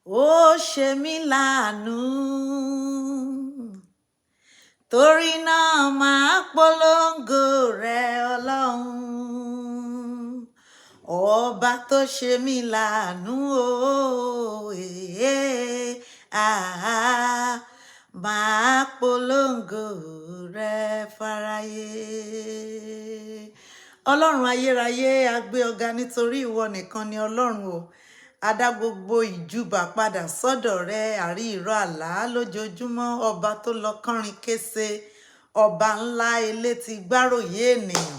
Ó ṣe mí láàánú. Torí náà máa polongo rẹ̀ Ọlọ́run. Ọba tó ṣe mí láàánú o, èé, àá, máa polongo rẹ̀ fáráyé. Ọlọ́run ayérayé, a gbé ọ ga nítorí ìwọ nìkan ni Ọlọ́run o. A dá gbogbo ìjúbà padà sọ́dọ̀ rẹ, àrí ìró àlá lójoojúmọ́, ọba tó lọ kánrin kése, ọba ńlá elétí gbáròyé ènìyàn,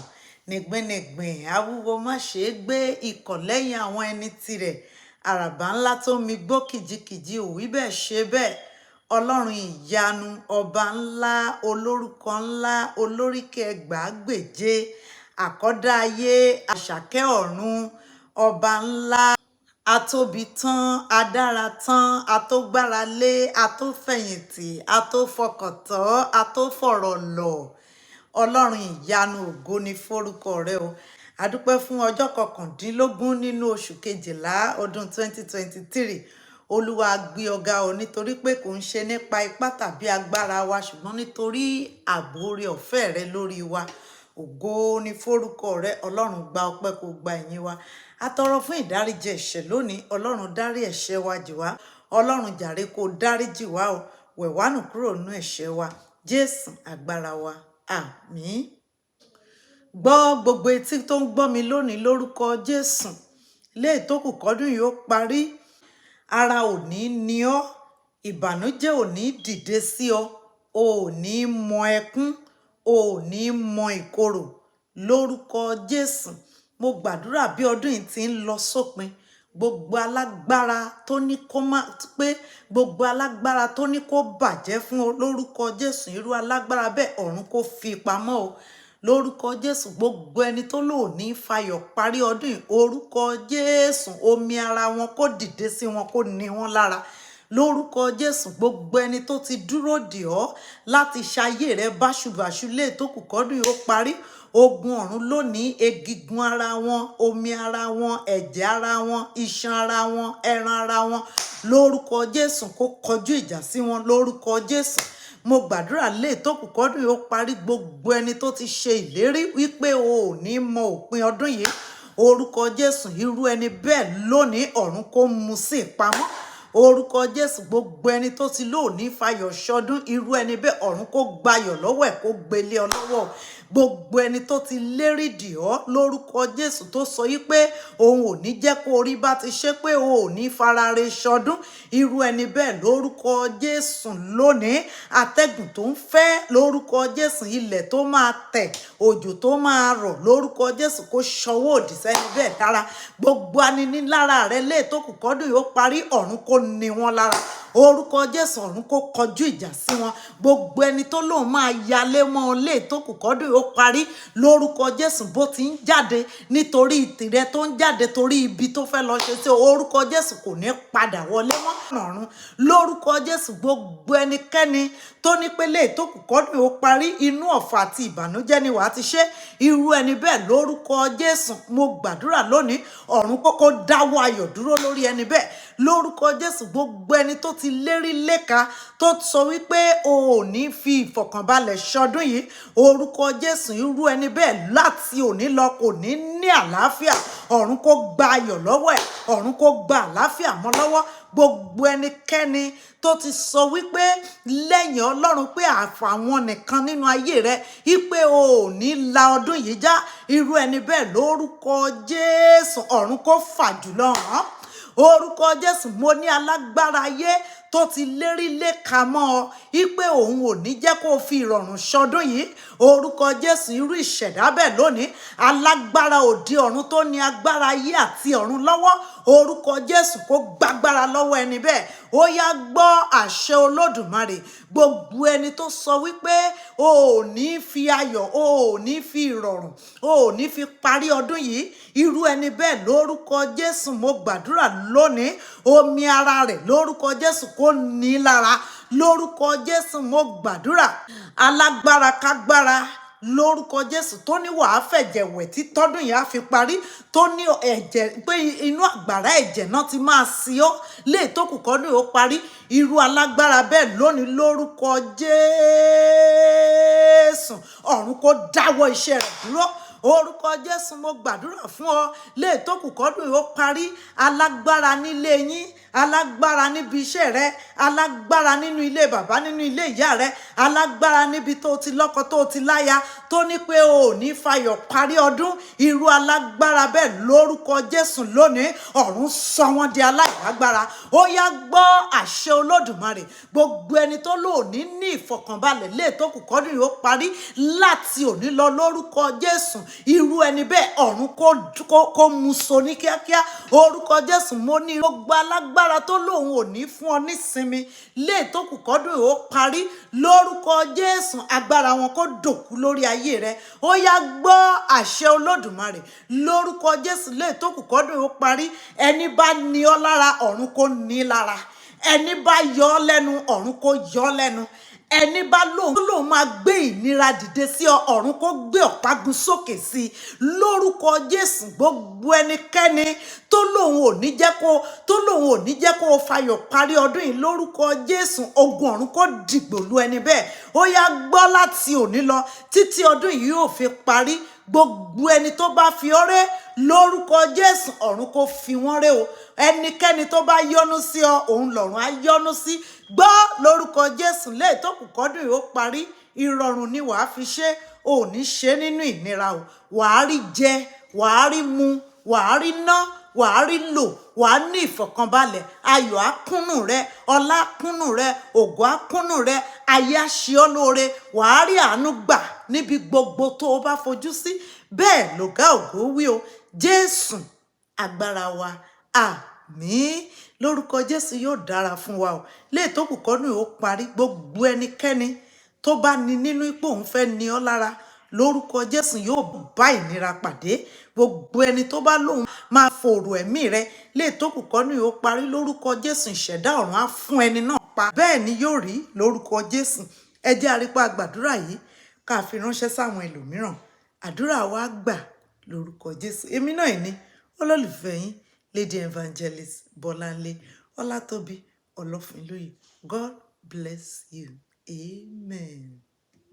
nìgbìnìgbìn, awúwo má ṣe é gbé, ikọ̀ lẹ́yìn àwọn ẹni tirẹ̀, àràbà ńlá tó mi gbó kìjikìji, òwí bẹ́ẹ̀ ṣe bẹ́ẹ̀. Ọlọ́run ìyanu, ọba ńlá, olórúkọ ńlá, olóríkì ẹgbàágbèje, àkọ́dá ayé, àṣàkẹ́ ọ̀run, ọba ńlá, atóbi tán, adára tán, atógbáralé, atófẹ̀yìntì, atófọkàntán, atófọ̀rọ̀lọ̀. Ọlọ́run ìyanu, ògo ni forúkọ rẹ o. A dúpẹ́ fún ọjọ́ 19 nínú oṣù kejìlá ọdún 2023. Olúwa, gbé ọ̀gá o, nítorí pé kò ń ṣe nípa ipá tàbí agbára wa, ṣùgbọ́n nítorí ààbò oore ọ̀fẹ́ rẹ lórí wa. Ògo ni forúkọ rẹ. Ọlọ́run, gba ọpẹ́, kó gba ìyìn wa. A tọrọ fún ìdáríjì ẹ̀ṣẹ̀ lónìí. Ọlọ́run, dárí ẹ̀ṣẹ̀ wa jì wá. Ọlọ́run, jàre, kó dáríjì wá o. Wẹ̀ wá nù kúrò nínú ẹ̀ṣẹ̀ wa. Jésù agbára wa. Àmín. Gbọ́, gbogbo etí tó ń gbọ́ mi lónìí, lórúkọ Jésù, léè tó kù kọ́dún yìí ó parí, ara ò ní ní ọ́, ìbànújẹ́ ò ní dìde sí ọ, o ò ní mọ ẹkún, o ò ní mọ ìkorò lórúkọ Jésù. Mo gbàdúrà, bí ọdún yìí ti ń lọ sópin, gbogbo alágbára tó ní kó má pé, gbogbo alágbára tó ní kó bàjẹ́ fún ọ, lórúkọ Jésù, irú alágbára bẹ́ẹ̀, ọ̀run kó fi pamọ́ o lórúkọ Jésù. Gbogbo ẹni tó lò ní fayọ̀ parí ọdún yìí, orúkọ Jésù, omi ara wọn kó dìde sí wọn, kó ní wọn lára lórúkọ Jésù. Gbogbo ẹni tó ti dúró dè ọ́ láti ṣayé rẹ báṣubàṣu lé tó kù kọ́dún yìí ó parí, ogun ọ̀run lónìí, egigun ara wọn, omi ara wọn, ẹ̀jẹ̀ ara wọn, iṣan ara wọn, ẹran ara wọn, lórúkọ Jésù, kó kọjú ìjà sí wọn lórúkọ Jésù. Mo gbàdúrà, lé tó kù kọ́dún yìí ó parí, gbogbo ẹni tó ti ṣe ìlérí wípé o ò ní mọ òpin ọdún yìí, orúkọ Jésù, irú ẹni bẹ́ẹ̀ lónìí, ọ̀run kó mú sí ìpamọ́ orúkọ Jésù. Gbogbo ẹni tó ti lóòní fayọ̀ ṣọdún, irú ẹni bẹ́ẹ̀, ọ̀run kó gbayọ̀ lọ́wọ́ ẹ̀, kó gbélé ọ lọ́wọ́. Gbogbo ẹni tó ti lérí dì ọ́ lórúkọ Jésù, tó sọ yí pé òun ò ní jẹ́ kó orí bá ti ṣe, pé o ò ní farare ṣọdún, irú ẹni bẹ́ẹ̀ lórúkọ Jésù lónìí, atẹ́gùn tó ń fẹ́ lórúkọ Jésù, ilẹ̀ tó máa tẹ̀, òjò tó máa rọ̀ lórúkọ Jésù, kó ṣọwọ́ òdì sẹ́ni bẹ́ẹ̀ dára. Gbogbo aninilára rẹ lè tó kù kọ́dún yìí ó parí, ọ̀run kó ní wọn lára orúkọ Jésù, ọ̀run kó kọjú ìjà sí wọn. Gbogbo ẹni tó lóun máa yalé mọ́ ọ lé tó kù kọ́dún yìí ó parí, lórúkọ Jésù, bó ti ń jáde nítorí tìrẹ, tó ń jáde torí ibi tó fẹ́ lọ ṣe sí, orúkọ Jésù, kò ní padà wọlé mọ́ ọ̀run lórúkọ Jésù. Gbogbo ẹnikẹ́ni tó ní pé lè tó kù kọ́dún yìí ó parí, inú ọ̀fọ̀ àti ìbànújẹ́ ni wàá ti ṣe, irú ẹni bẹ́ẹ̀ lórúkọ Jésù, mo gbàdúrà lónìí, ọ̀run kókó dáwọ́ ayọ̀ dúró lórí ẹni bẹ́ẹ̀ lórúkọ Jésù. Gbogbo ẹni tó ti lérí léka, tó sọ wípé o ò ní fi ìfọ̀kànbalẹ̀ ṣọdún yìí, orúkọ Jésù, irú ẹni bẹ́ẹ̀ láti òní lọ kò ní ní àlàáfíà. Ọ̀run kó gba ayọ̀ lọ́wọ́ ẹ̀, ọ̀run kó gba àlàáfíà mọ́ lọ́wọ́. Gbogbo ẹnikẹ́ni tó ti sọ wípé lẹ́yìn Ọlọ́run, pé àfàwọn nìkan nínú ayé rẹ, wípé o ò ní la ọdún yìí já, irú ẹni bẹ́ẹ̀ lórúkọ Jésù, ọ̀run kó fà jùlọ hàn orúkọ Jésù. Mo ní alágbára ayé tó ti lérí léka mọ́ ọ wípé òun ò ní jẹ́ kó o fi ìrọ̀rùn ṣọdún yìí, orúkọ Jésù, irú ìṣẹ̀dá bẹ́ẹ̀ lónìí, alágbára òde ọ̀run tó ní agbára ayé àti ọ̀run lọ́wọ́, orúkọ Jésù, kó gbàgbára lọ́wọ́ ẹni bẹ́ẹ̀. Ó yá, gbọ́ àṣẹ Olódùmarè. Gbogbo ẹni tó sọ wípé o ò ní fi ayọ̀, o ò ní fi ìrọ̀rùn, o ò ní fi parí ọdún yìí, irú ẹni bẹ́ẹ̀ lórúkọ Jésù, mo gbàdúrà lónìí, omi ara rẹ̀ lórúkọ Jésù kó ní lára lórúkọ Jésù. Mo gbàdúrà, alágbára kágbára. Lórúkọ Jésù, tó ní wàá fẹ̀jẹ̀ wẹ̀ tí tọ́dún yìí á fi parí, tó ní ẹ̀jẹ̀ pé inú àgbàrá ẹ̀jẹ̀ náà ti máa sí ọ́ léè tó kù kọ́dún yìí ó parí, irú alágbára bẹ́ẹ̀ lónìí, lórúkọ Jésù, ọ̀run kó dáwọ́ iṣẹ́ rẹ̀ dúró. Orúkọ Jésù, mo gbàdúrà fún ọ, léè tó kù kọ́dún yìí ó parí, alágbára nílé yín, alágbára níbi iṣẹ́ rẹ, alágbára nínú ilé bàbá, nínú ilé ìyá rẹ, alágbára níbi tó ti lọ́kọ, tó ti láya, tó ní pé o ò ní fayọ̀ parí ọdún, irú alágbára bẹ́ẹ̀, lórúkọ Jésù, lónìí, ọ̀run sọ wọ́n di aláìlágbára. Ó yá, gbọ́ àṣẹ Olódùmarè. Gbogbo ẹni tó lóòní ní ìfọ̀kànbalẹ̀ léè tó kù kọ́dún yìí ó parí, láti òní lọ, lórúkọ Jésù, irú ẹni bẹ́ẹ̀, ọ̀run kó mú so ní kíákíá. Orúkọ Jésù, mo ní gbogbo alágbára tó lóun ò ní fún ọ nísinmi léè tó kù kọ́dún yìí ó parí, lórúkọ Jésù, agbára wọn kó dòkú lórí ayé rẹ. Ó yá, gbọ́ àṣẹ Olódùmarè. Lórúkọ Jésù, léè tó kù kọ́dún yìí ó parí, ẹni bá ní ọ lára, ọ̀run kó ní lára. Ẹni bá yọ ọ lẹ́nu, ọ̀run kó yọ ọ lẹ́nu. Ẹni bá lóun máa gbé ìnira dìde sí ọ, ọ̀run kó gbé ọ̀págun sókè sí i. Lórúkọ Jésù, gbogbo ẹnikẹ́ni tó lóun ò ní jẹ́ kó o fayọ̀ parí ọdún yìí, lórúkọ Jésù, ogun ọ̀run kó dìgbò lu ẹni bẹ́ẹ̀. Ó yá, gbọ́, láti òní lọ títí ọdún yìí yóò fi parí, gbogbo ẹni tó bá fi ọ́ ré, lórúkọ Jésù, ọ̀run kó fi wọ́n ré o. Ẹnikẹ́ni tó bá yọ́nú sí ọ, òun lọ̀run á yọ́nú sí. Gbọ́, lórúkọ Jésù, léè tó kù kọ́dún yìí ó parí, ìrọ̀rùn ni wàá fi ṣe, ò ní ṣe nínú ìnira o. Wàá rí jẹ, wàá rí mu, wàá rí ná, wàá rí lò, wàá ní ìfọ̀kànbalẹ̀. Ayọ̀ á kúnnù rẹ, ọlá á kúnnù rẹ, ògo á kúnnù rẹ, ayé á ṣe ọ́ lóore, wàá rí àánú gbà níbi gbogbo tó o bá fojú sí. Bẹ́ẹ̀ lọ̀gá ògo wí o. Jésù agbára wa, àmín. Lórúkọ Jésù, yóò dára fún wa o. Léè tó kù kọ́dún yìí ó parí, gbogbo ẹnikẹ́ni tó bá ní nínú ipò òun fẹ́ ní ọ lára, lórúkọ Jésù, yóò bá ìnira pàdé. Gbogbo ẹni tó bá lóun máa fòrò ẹ̀mí rẹ, léè tó kù kọ́dún yìí ó parí, lórúkọ Jésù, ìṣẹ̀dá ọ̀run á fún ẹni náà pa. Bẹ́ẹ̀ ni yóò rí lórúkọ Jésù. Ẹ jẹ́ arípa gbàdúrà yìí ká fi ránṣẹ́ sáwọn ẹlòmíràn. Àdúrà wa gbà lórúkọ Jésù. Èmi náà ní olólùfẹ́ yín, Lady Evangelist Bọ́láńlé Ọlátọ́bí Ọlọ́finlóye. God bless you. Amen.